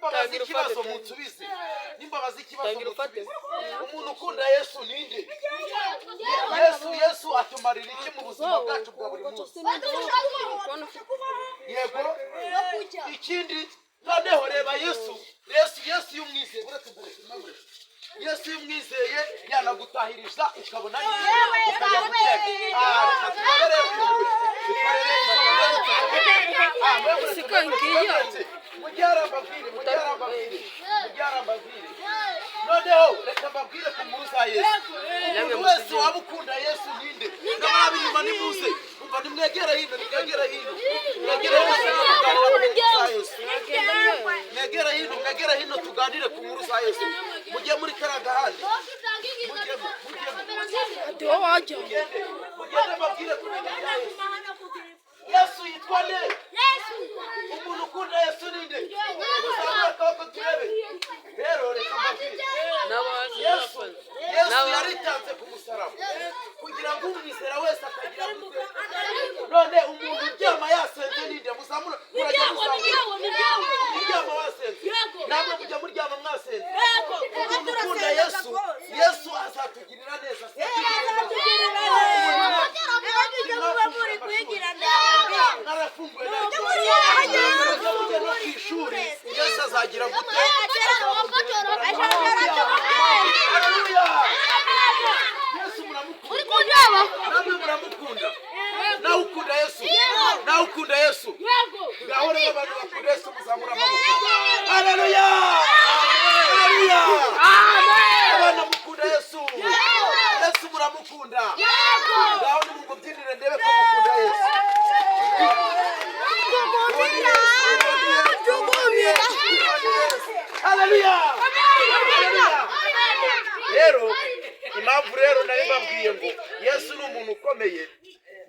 Nimbabaza Tangira ikibazo ufate. Munsubize. Nimbabaza ikibazo, Tangira ufate. munsubize. Umuntu ukunda Yesu ninde? Yesu, Yesu atumarira iki mu buzima bwacu bwa buri munsi? Yego. Ikindi noneho, reba Yesu, Yesu, Yesu iyo umwizeye, buretse, buretse, buretse. Yesu iyo umwizeye yanagutahiriza ukabona neza, ukajya guteka. Ah, reka turebe rero, dukorere izo. Ah, mwe muretse, Siko ngiyo. muretse. Mujye mbabwire, mujye mbabwire, mujye mbabwire. Noneho reka mbabwire ku nkuru za Yesu. Umuntu wese waba ukunda Yesu ninde? N'abari inyuma nimuze. Umva, nimwegere hino, nimwegere hino, mwegere hino, tuganire ku nkuru za Yesu. Mwegere hino, mwegere hino, tuganire ku nkuru za Yesu. Mujye muri kariya gahanda, mujyemo, mujyemo. Ati wowe wajya. Mugende, mugende mbabwire ku bintu bya Yesu. Yesu yitwa nde? Umuntu ukunda Yesu ninde? Muzamure akaboko turebe. Rero reka mbabwire. Yesu, Yesu yaritanze ku musaraba kugira ngo umwizera wese atagira gute? None umuntu uryama yasenze ninde? Muzamure. Murajya muzamura. Uryama wasenze, namwe mujya muryama mwasenze. Umuntu ukunda Yesu, Yesu azatugirira neza. Narafunguye, mujya mujya no ku ishuri, Yesu azagira gute? Haleluya! Yesu muramukunda? Namwe muramukunda? Nawe ukunda Yesu? Nawe ukunda Yesu? Ngaho rero, abantu bakunda Yesu muzamura amaboko. Haleluya, haleluya! Abana mukunda Yesu? Yesu muramukunda? Ngaho nimumubyinire ndebe ko mukunda Yesu. Uwo ni Yesu, uwo ni Yesu, uwo ni Yesu, uwo ni Yesu. Haleluya, haleluya! Rero impamvu rero nari mbabwiye ngo Yesu ni umuntu ukomeye,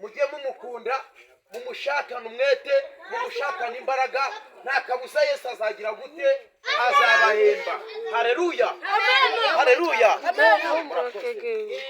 mujye mumukunda, mumushakane umwete, mumushakane imbaraga, nta kabuza Yesu azagira gute? Azabahemba. Haleluya, haleluya! Murakoze.